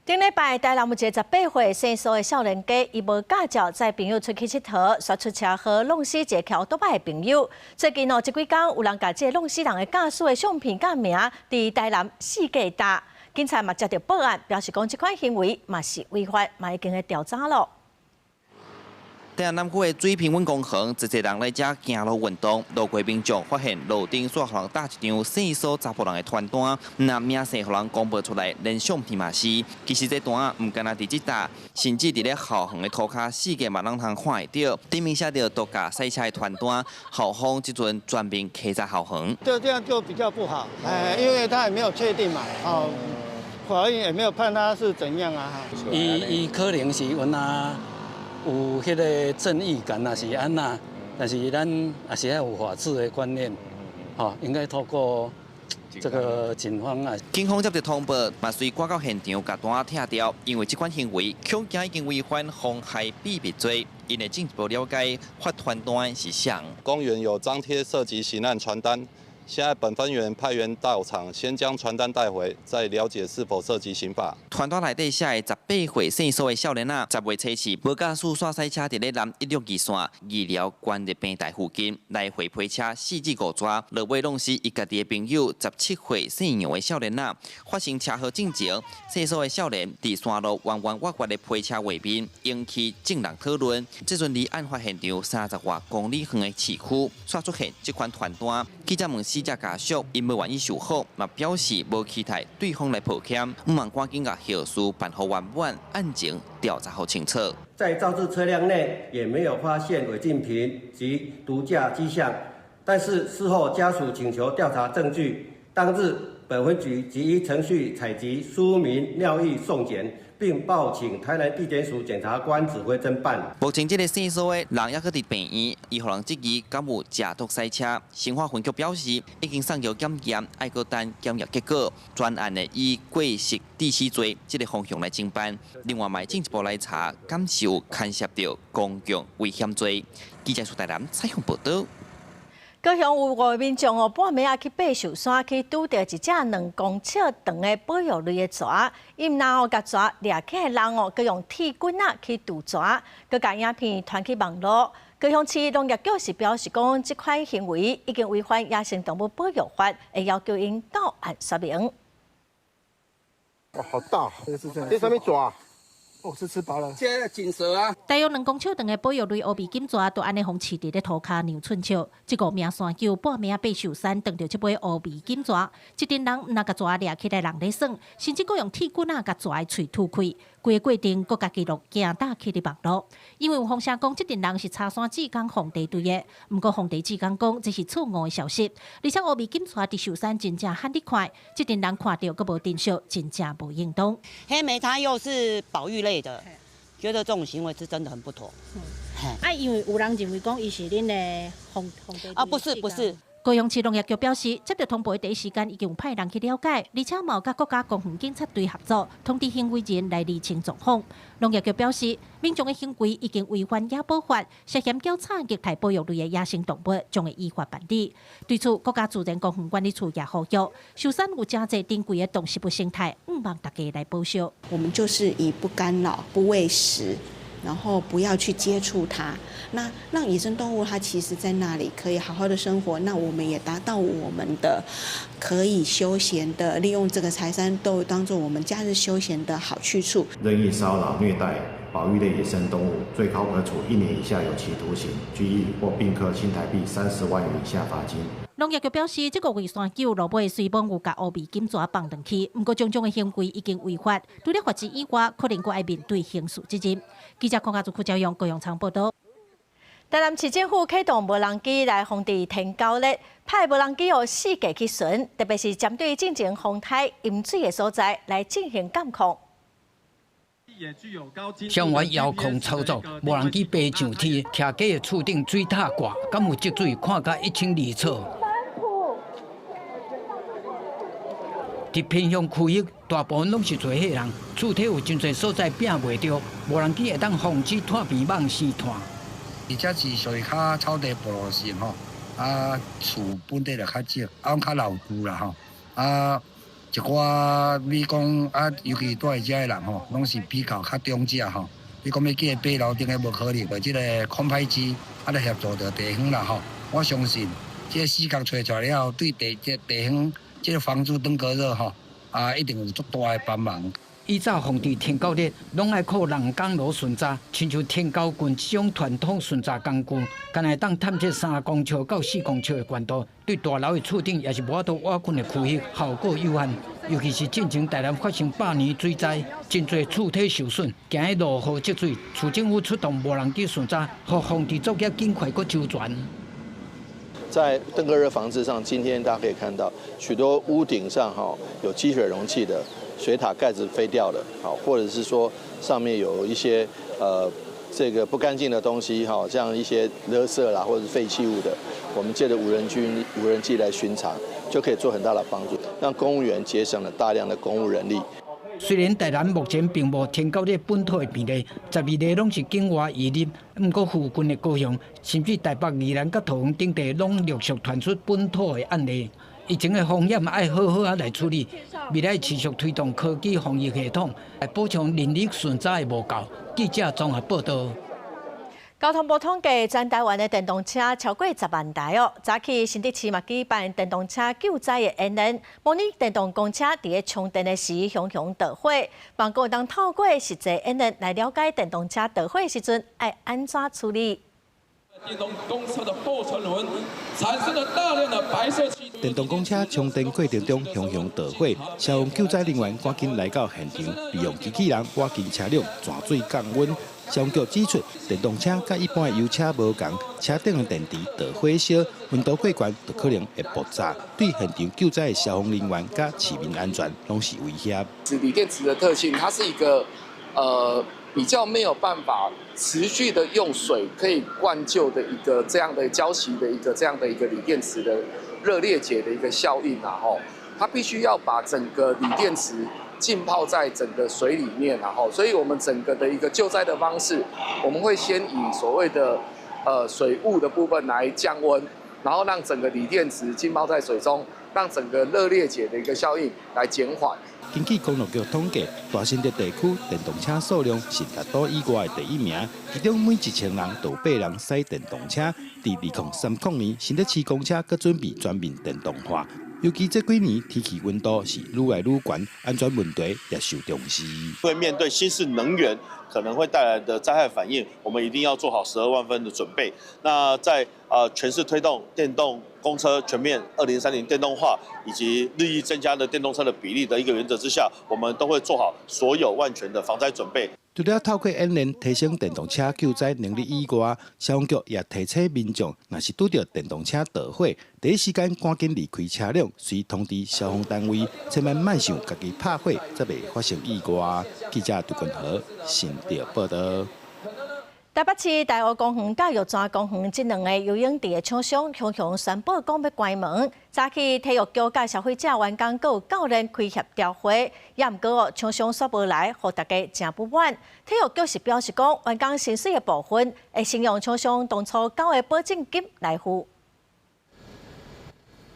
頂禮拜，台南有一个18歲姓蘇的少年家，伊無駕照，載朋友出去𨑨迌，煞出車禍弄死一个騎歐多擺的朋友。最近哦，這幾工有人共這个弄死人的駕駛的相片佮名，佇台南四界貼。警察嘛接著報案，表示講這款行為嘛是違法，嘛已經咧調查咯。台南南區的水平穩公園，濟濟人來遮行路運動，路過民眾發現路頂煞予人貼一張姓蘇查埔人的傳單，毋名姓予人公布出來，連相片嘛是。其實這單毋干焦佇這搭，甚至佇咧校園的塗跤四界嘛攏通看會著。頂面寫著毒駕賽車的傳單，校方這陣全面稽查校園。就這樣就比較不好，哎，因為他也沒有確定嘛，哦，法院也沒有判他是怎樣啊。伊可能是有那有彼个正義感，抑是按怎，但是咱也是愛有法治的觀念，吼，應該透過這個警方啊。警方接著通報，嘛隨趕到現場共單拆掉，因為這款行為恐驚已經違反妨害秘密罪，𪜶會進一步了解發傳單是誰。公園有張貼涉及刑案傳單，現在本分員派員到場，先將傳單帶回，再了解是否涉及刑法。傳單內底寫的18歲姓蘇的少年仔，10月初四無駕駛煞駛車佇咧南162線醫療關入平台附近來回騎車4至5逝，落尾弄死伊家己的朋友17歲姓楊的少年仔。發生車禍進前，姓蘇的少年佇山路彎彎彎彎的騎車畫面引起眾人討論。這陣離案發現場30外公里遠的市區，煞出現這款傳單。記者問死者家屬，𪜶無願意受訪，嘛表示無期待對方來抱歉，毋望趕緊共後事辦予圓滿，案情調查予清楚。在肇事車輛內也沒有發現違禁品及毒駕跡象，但是事後家屬請求調查證據，當日本分局即依程序採集書民尿液送檢，並報請台南地檢署檢察官指揮偵辦。目前這个姓蘇的人猶閣佇病院，伊予人質疑敢有食毒駛車。新化分局表示，已經送交檢驗，愛閣等檢驗結果。專案會以過失致死罪這个方向來偵辦。另外，嘛進一步來查，敢是有牽涉著公共危險罪。記者蘇台南採訪報導。高雄有五个民眾哦，半暝仔去爬壽山，去拄著一隻2公尺長的保育類的蛇，伊毋但哦，共蛇掠起來人哦，閣用鐵棍仔去屠蛇，閣共影片傳去網路。高雄市農業局是表示講，這款行為已經違反野生動物保育法，會要求𪜶到案說明。哇，好大！這啥物蛇？哦，這吃飽了。這錦蛇啊！大約2公尺長的保育類烏眉錦蛇，就按呢予飼佇咧塗跤兩寸尺。這五名山友半暝仔爬壽山，撞著這尾烏眉錦蛇，這陣人毋但共蛇掠起來人咧耍，甚至閣用鐵棍仔共蛇的喙吐開。規個過程閣共記錄驚膽去佇網路。因為有風聲講，這陣人是柴山志工鳳地隊的，毋過鳳地志工講這是錯誤的消息。而且烏眉錦蛇佇壽山真正罕得看，這陣人看著閣無珍惜，真正無應當。黑莓它又是保育類的，覺得這種行為是真的很不妥。啊，因為有人認為講伊是恁的鳳鳳地啊，不是不是。高雄市農業局表示，接著通報的第一時間已經有派人去了解，而且嘛有佮國家公園警察隊合作，通知行為人來釐清狀況。農業局表示，民眾的行為已經違反野保法，涉嫌繳差虐待保育類的野生動物，將會依法辦理。對此，國家自然公園管理處也呼籲，壽山有誠濟珍貴的動植物生態，向望大家來保守。我們就是以不干擾、不餵食，然後不要去接觸它，那讓野生動物它其實在那裡可以好好的生活，那我們也達到我們的可以休閒的，利用這個柴山都當做我們假日休閒的好去處。任意騷擾、虐待保育類野生動物，最高可處1年以下有期徒刑、拘役或併科新台幣30萬元以下罰金。農業局表示，這五位山友落尾雖罔有共烏眉錦蛇放轉去，毋過種種的行為已經違法，除了罰錢以外，可能閣愛面對刑事責任。記者鄺家祖、邱朝陽、高雄倉報導。台南市政府啟動無人機來防治天狗日，派無人機哦四界去巡，特別是針對進前風颱淹水的所在來進行監控。消防員遙控操作，無人機飛上天，徛家的厝頂水塔掛，敢有積水，看甲一清二楚。佇偏鄉區域，大部分攏是濟歲人，厝體有真濟所在摒袂著，無人機會當防止炭皮蠓生炭。而且是屬於較草地部落型吼，啊厝本地就較少，啊較老舊啦吼，啊一寡比講啊，尤其住佇遮的人吼，攏是比較較中者吼。你講欲去爬樓頂的無可能，這个空拍機啊來協助著地方啦吼。我相信這个死角揣出來了後，對地這地方這个防止登革熱吼，啊一定有足大的幫忙。以早防治天狗日，攏愛靠人工路巡查，親像天狗棍這種傳統巡查工具，干焦會當探測3公尺到4公尺的懸度，對大樓的厝頂抑是無法度倚近的區域，效果有限。尤其是進前台南發生百年水災，真濟厝體受損，驚彼落雨積水，市政府出動無人機巡查，予防治作業盡快閣周全。在登革熱防治上，今天大家可以看到，許多屋頂上哈有積水容器的水塔蓋子飛掉了，好，或者是說上面有一些這個不乾淨的東西，哈，像一些垃圾啦或者是廢棄物的，我們借著無人機來巡查，就可以做很大的幫助，讓公務員節省了大量的公務人力。雖然台南目前並無天狗熱本土的病例，12例攏是境外移入，毋過附近的高雄，甚至台北、宜蘭佮桃園等地，攏陸續傳出本土的案例。疫情的風險愛好好仔來處理，未來持續推動科技防疫系統，來補充人力巡查的無夠。記者綜合報道。交通部統計，全台灣的電動車超過10萬台哦。早起新竹市嘛舉辦電動車救災的演練，模擬電動公車佇咧充電的時，熊熊著火，望講會當透過實際演練來了解電動車著火的時陣愛按怎處理。電動公車的後車輪產生了大量的白色氣。電動公車充電過程中熊熊著火，消防救災人員趕緊來到現場，利用機器人挖進車輛泉水降溫。消防局指出，電動車佮一般的油車無仝，車頂的電池著火燒，溫度過懸就可能會爆炸，對現場救災的消防人員佮市民安全攏是威脅。鋰電池的特性，它是一個比較沒有辦法持續的用水可以灌救的一個這樣的澆熄的一個這樣的一個鋰電池的熱裂解的一個效應啊，吼，它必須要把整個鋰電池浸泡在整個水裡面，然後，所以我們整個的一個救災的方式，我們會先以所謂的水霧的部分來降溫，然後讓整個鋰電池浸泡在水中，讓整個熱裂解的一個效應來減緩。根據公路局統計，大新竹地區電動車數量是列島以外的第一名，其中每1000人就有8人駛電動車。佇2030年，新竹市公車閣準備全面電動化。尤其這幾年天氣溫度是愈來愈懸，安全問題也受重視。會面對新式能源可能會帶來的災害反應，我們一定要做好12萬分的準備。那在全市推動電動公車全面2030電動化，以及日益增加的電動車的比例的一個原則之下，我們都會做好所有萬全的防災準備。除了透過演練提升電動車救災能力以外，消防局也提醒民眾，若是拄著電動車著火，第一時間趕緊離開車輛，隨通知消防單位，千萬莫想家己拍火，才袂發生意外。記者杜君和新竹報道。台北市大湖公園佮玉泉公園這兩個游泳池的廠商，雄雄宣布講欲關門。早起體育局佮消費者員工閣有教練開協調會，也毋過哦，廠商煞無來，予大家誠不滿。體育局是表示講，員工薪水的部分會先用廠商當初繳的保證金來付。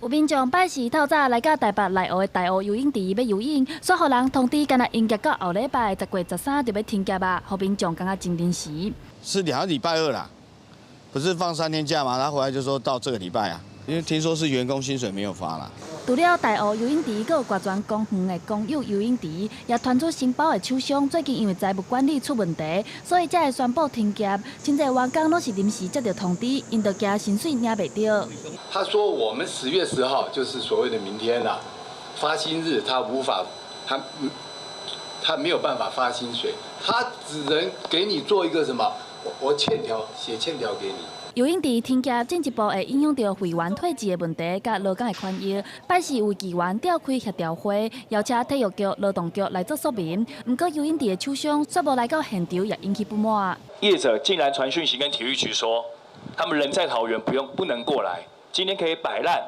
有民眾拜四透早來到台北內湖的大湖游泳池欲游泳，煞予人通知，干焦營業到後禮拜10月13就欲停業啊，予民眾感覺真臨時。是2個禮拜二啦，不是放3天假嗎？他回來就說到這個禮拜啊，因為聽說是員工薪水沒有發啦。除了大湖游泳池，閣有國泉公園的公有游泳池，也傳出承包的廠商最近因為財務管理出問題，所以才會宣布停業。真濟員工攏是臨時接到通知，𪜶就驚薪水領袂著。他說我們10月10號就是所謂的明天啦，發薪日，他無法，他沒有辦法發薪水，他只能給你做一個什麼？我欠條寫欠條給你。游泳池停業進一步會影響著會員退稅的問題，佮勞工的權益。拜四有議員召開協調會，邀請體育局、勞動局來做說明。毋過游泳池的廠商煞無來到現場，也引起不滿。業者竟然傳訊息跟體育局說，他們人在桃園，不用不能過來。今天可以擺爛，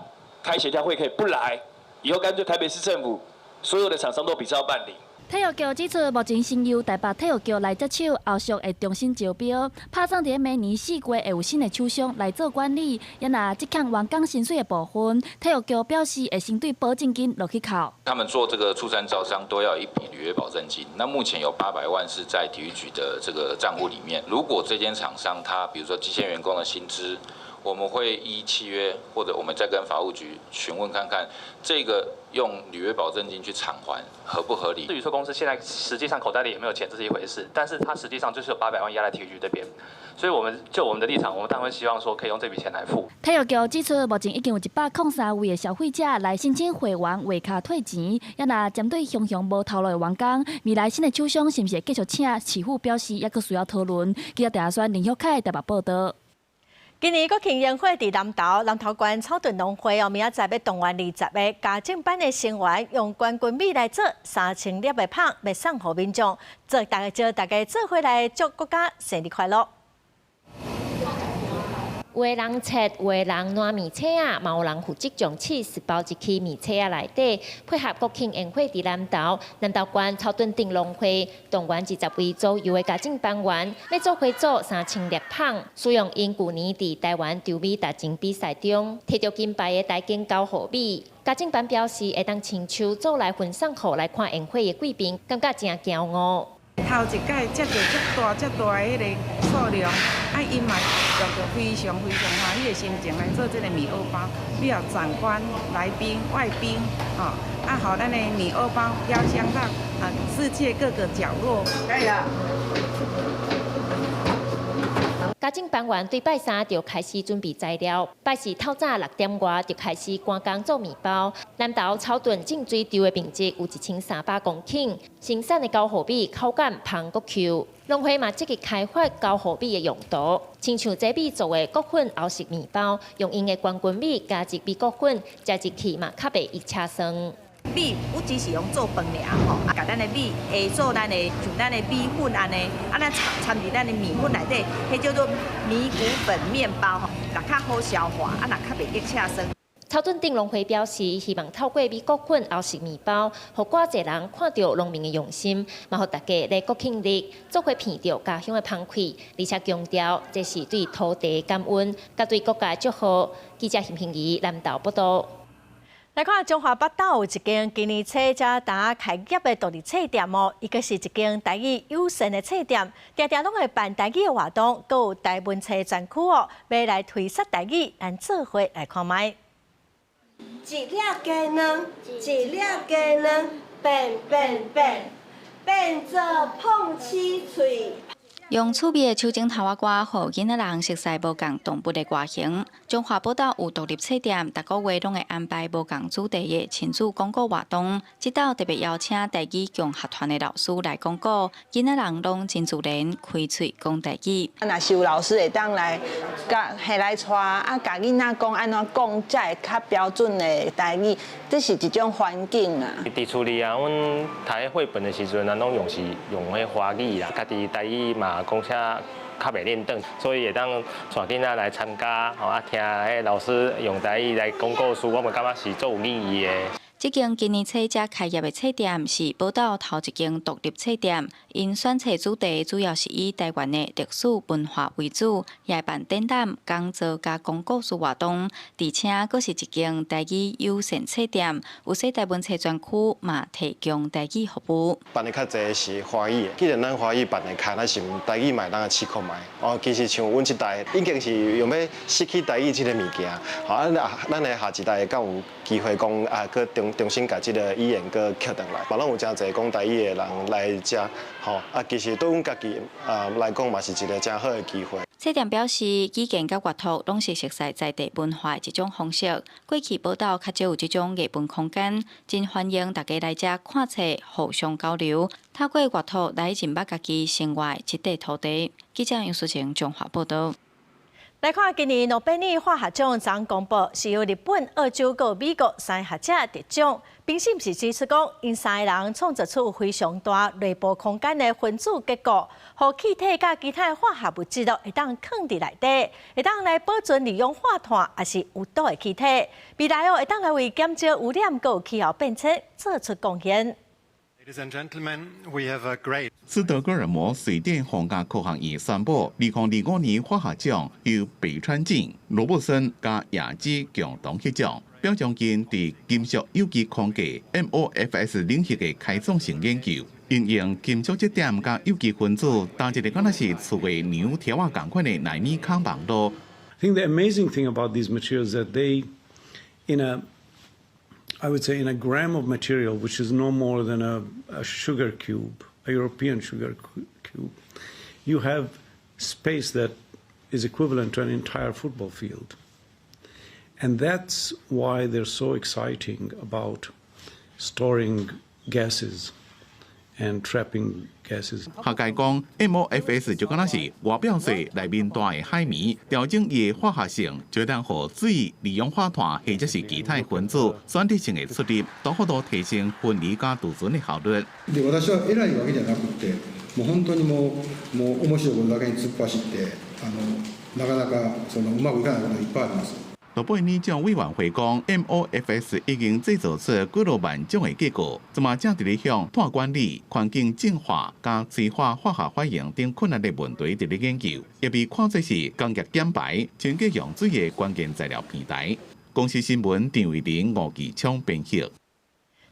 開協調會可以不來，以後乾脆台北市政府所有的廠商都比照辦理。體育局指出，目前先由台北體育局來接手，後續會重新招標，拍算佇明年4月會有新的廠商來做管理。也若這項員工薪水的部分，體育局表示會先對保證金落去扣。他們做這個出山招商都要一筆履約保證金，那目前有800萬是在體育局的這個賬戶裡面。如果這間廠商他，比如說積欠員工的薪資，我們會依契約，或者我們再跟法務局詢問看看，這個用履約保證金去償還合不合理？至於說公司現在實際上口袋裡有沒有錢，這是一回事，但是他實際上就是有800萬壓在體育局這邊，所以我們就我們的立場，我們當然會希望說可以用這筆錢來付。體育局指出，目前已經有103位的消費者來申請會員畫卡退錢，也若針對雄雄無頭路的員工，未來新的廠商是毋是會繼續請？市府表示猶閣需要討論。記者鄭阿選、林玉凱台北報道。今年國慶煙火佇南投，南投縣草屯農會哦，明仔載欲動員20個家政班的成員，用冠軍米來做3000粒的麭，欲送予民眾，做大家招大家做伙來祝國家生日快樂。有的人切，有的人撋麵冊仔，嘛有人負責將起司包入去麵冊仔內底，配合國慶煙火佇南投，南投縣草屯鎮農會動員20位左右的家政班員，欲做伙做3000粒麭，使用𪜶舊年佇臺灣稻米大戰比賽中提著金牌的台間交予米。家政班表示，會當親手做來分送予來看煙火的貴賓，感覺誠驕傲。頭一擺接著遮大遮大的彼个數量，啊，𪜶嘛用著非常非常歡喜的心情來做這个麵蚵包，予長官、來賓、外賓，吼，啊，予咱的麵蚵包飄香到啊世界各個角落。可以啦。家政班員對拜三就開始準備材料，拜四透早6點外就開始趕工做麵包。南投草屯淨水塢的面積有1300公頃，生產的交予米口感芳閣 Q。農會嘛積極開發交予米的用途，親像這米做的穀粉歐式麵包，用𪜶的冠軍米加入米穀粉，食入去嘛較袂溢車酸。米不只是用做飯爾吼，啊，共咱的米下做咱的像咱的米粉按呢，啊，咱摻佇咱的麵粉內底，彼叫做米穀粉麵包吼，若較好消化，啊，若較袂激車酸。草屯鎮農會表示，希望透過米穀粉歐式麵包，予閣濟人看著農民的用心，嘛予大家咧國慶日做伙品著家鄉的芳氣，而且強調這是對土地感恩，佮對國家祝賀。記者邢平儀南投報導。來看中華北斗有一間今年初才剛開業的獨立冊店哦，伊閣是一間台語友善的冊店，定定攏會辦台語的活動，閣有台文冊專區哦，欲來推捒台語，咱做伙來看覓。一粒雞卵，一粒雞卵，變變變，變做膨鼠喙。用趣味的手指頭仔歌，予囡仔人熟悉無仝動物的外形。中華寶島有獨立冊店，逐個月攏會安排無仝主題的親子講古活動。這晝特別邀請台語共學團的老師來講古，囡仔人攏真自然開喙講台語。若是有老師會當來共彼來帶，啊，共囡仔講按怎講才會較標準的台語，這是一種環境啊。佇厝裡啊，阮讀繪本的時陣啊，攏用是用彼華語啦，家己台語嘛講遮較袂輪轉，所以會當帶囡仔來參加，吼啊聽彼老師用台語來講故事，我嘛感覺是足有意義的。這間今年初才開業的冊店是寶島頭一間獨立冊店，𪜶選冊主題主要是以台灣的歷史文化為主，也會辦展覽、講座佮講故事活動，而且閣是一間台語友善冊店，有設台文冊專區嘛提供台語服務。辦的較濟是華語的，既然咱華語辦的較，咱是毋台語嘛會當來試看覓。哦，其實像阮這代已經是用欲失去台語這个物件，吼啊，咱的下一代會較有機會講啊，閣重新共這个語言閣抾轉來。嘛，攏有誠濟講台語的人來遮，吼啊，其實對阮家己啊來講嘛是一个誠好的機會。冊店表示，語言佮閱讀攏是熟悉在地文化的一種方式。過去寶島較少有這種藝文空間，真歡迎大家來遮看冊，互相交流，透過閱讀來認捌家己生活的這塊土地。記者楊淑晴中華報導。來看今年諾貝爾化學獎昨公布，是由日本、澳洲、佮美國三个學者得獎。評審是指出講，𪜶三个人創造出非常大內部空間的分子結構，予氣體佮其他化學物質都會當囥佇內底，會當來保存二氧化碳，抑是有毒的氣體。未來哦，會當來為減少污染、佮氣候變遷做出貢獻。 Ladies and gentlemen, we have a great 斯德哥爾摩瑞典皇家科學院宣布，2025年化學獎由北川景、羅伯森佮亞基共同獲獎，表彰𪜶佇金屬有機框架 MOFs 領域的開創性研究，應用金屬質點佮有機分子，搭一个敢若是刺蝟娘條仔仝款的納米孔網路。 I think the amazing thing about these materials that they, in a I would say in a gram of material, which is no more than a sugar cube, a European sugar cube, you have space that is equivalent to an entire football field. And that's why they're so exciting about storing gases and trapping gases. 學界講，MOFs 就敢若是外表細內面大的海綿，調整伊的化學性，就會當予水、二氧化碳或者是其他分子選擇性的出入，大幅度提升分離佮儲存的效率。で私は偉いわけじゃなくて、もう本当にもうもう面白いことだけに突っ走って、あのなかなかそのうまくいかないことがいっぱいあります。諾貝爾獎委員會講，MOFS 已經製造出幾落萬種的結果，這馬正佇咧向碳管理、環境淨化、佮催化化學反應等困難的問題佇咧研究，也被看作是工業減排、清潔用水的關鍵材料平台。公視新聞陳慧玲、吳繼昌編譯。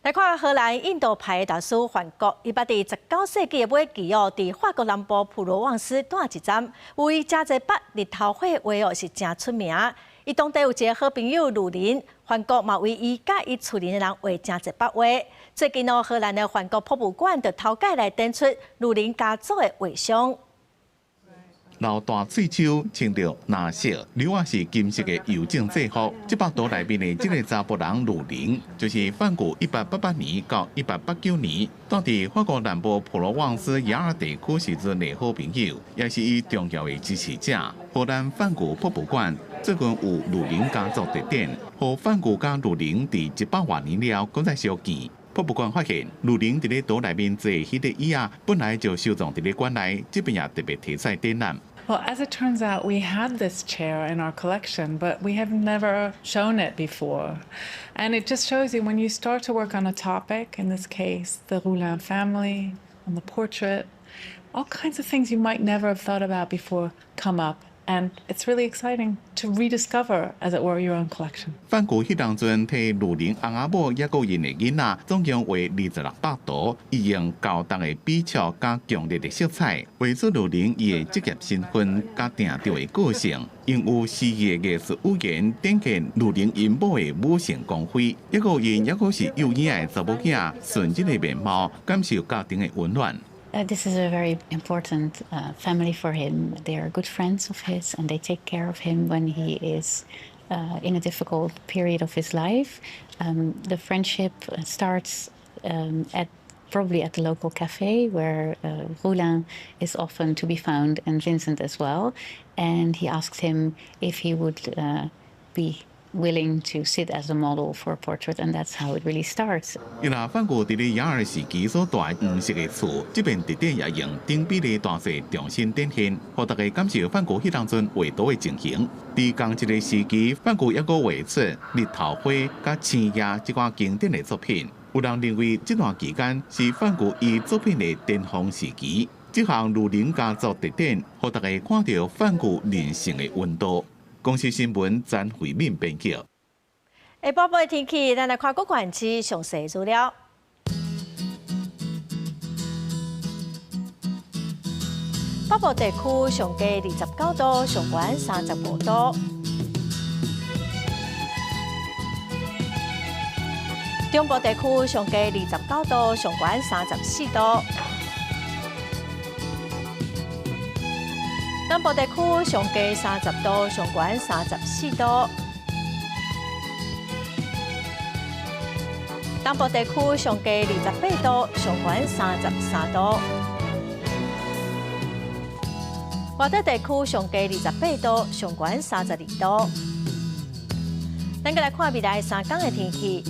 來看荷蘭印度派的大師梵谷，伊捌佇19世紀的尾期哦，佇法國南部普羅旺斯蹛一陣，有伊誠濟幅日頭花畫哦，是誠出名。伊當地有一个好朋友魯林，梵谷嘛為伊佮伊厝裡的人畫誠濟幅畫。最近哦，荷蘭的梵谷博物館就頭擺來展出魯林家族的畫像。老大喙鬚，穿著藍色，褸仔是金色的郵政制服。這幅圖內面的這个查埔人魯林，就是梵谷1888年到1889年，蹛佇法國南部普羅旺斯雅爾地區時陣的好朋友，也是伊重要的支持者。荷蘭梵谷博物館最近有魯林家族特展，予梵谷佮魯林佇100外年了，閣再相見。博物館發現，魯林佇咧圖內面坐彼个椅仔，本來就收藏佇咧館內，這擺也特別提出來展覽。 Well, as it turns out, we had this chair in our collection, but we have never shown it before. And it just shows you when you start to work on a topic, in this case, the Roulin family, on the portrait, all kinds of things you might never have thought about before come up. And it's really exciting to rediscover, as it were, your own collection. 梵谷彼當陣替魯林翁仔某抑閣𪜶的囡仔，總共畫26幅圖，伊用厚重的筆觸佮強烈的色彩，畫出魯林伊的職業身份佮定調的個性，用有詩意的藝術語言展現魯林𪜶某的母性光輝，抑閣𪜶抑閣是幼嬰的查某囝純真的面貌，感受家庭的溫暖。 This is a very important family for him. They are good friends of his and they take care of him when he is in a difficult period of his life. The friendship starts probably at the local cafe where Roulin is often to be found and Vincent as well. And he asks him if he would be willing to sit as a model for a portrait, and that's how it really starts. 伊若梵谷佇咧雅爾時期所蹛的黃色的厝，這遍特展也用等比例大細重新展現，予大家感受梵谷彼當陣畫圖的情形。佇仝一个時期，梵谷猶閣畫出日頭花佮星夜這款經典的作品。有人認為這段期間是梵谷伊作品的巔峰時期。這項魯林家族特展，予大家看著梵谷人性的溫度。公視新聞詹慧敏編輯。下晡的天氣，咱來看各縣市詳細資料。北部地區上低29度，上懸35度。中部地區上低29度，上懸34度。南部地區上低30度，上懸34度。東部地區上低28度，上懸33度。外島地區上低28度，上懸32度。咱閣來看未來3工的天氣。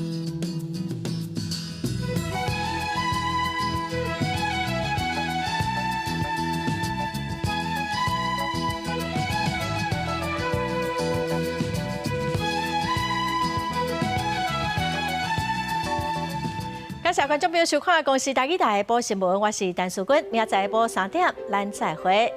感謝觀眾朋友收看《公視台語台》下晡新聞，我是陳淑君，明仔載下晡3點，咱再會。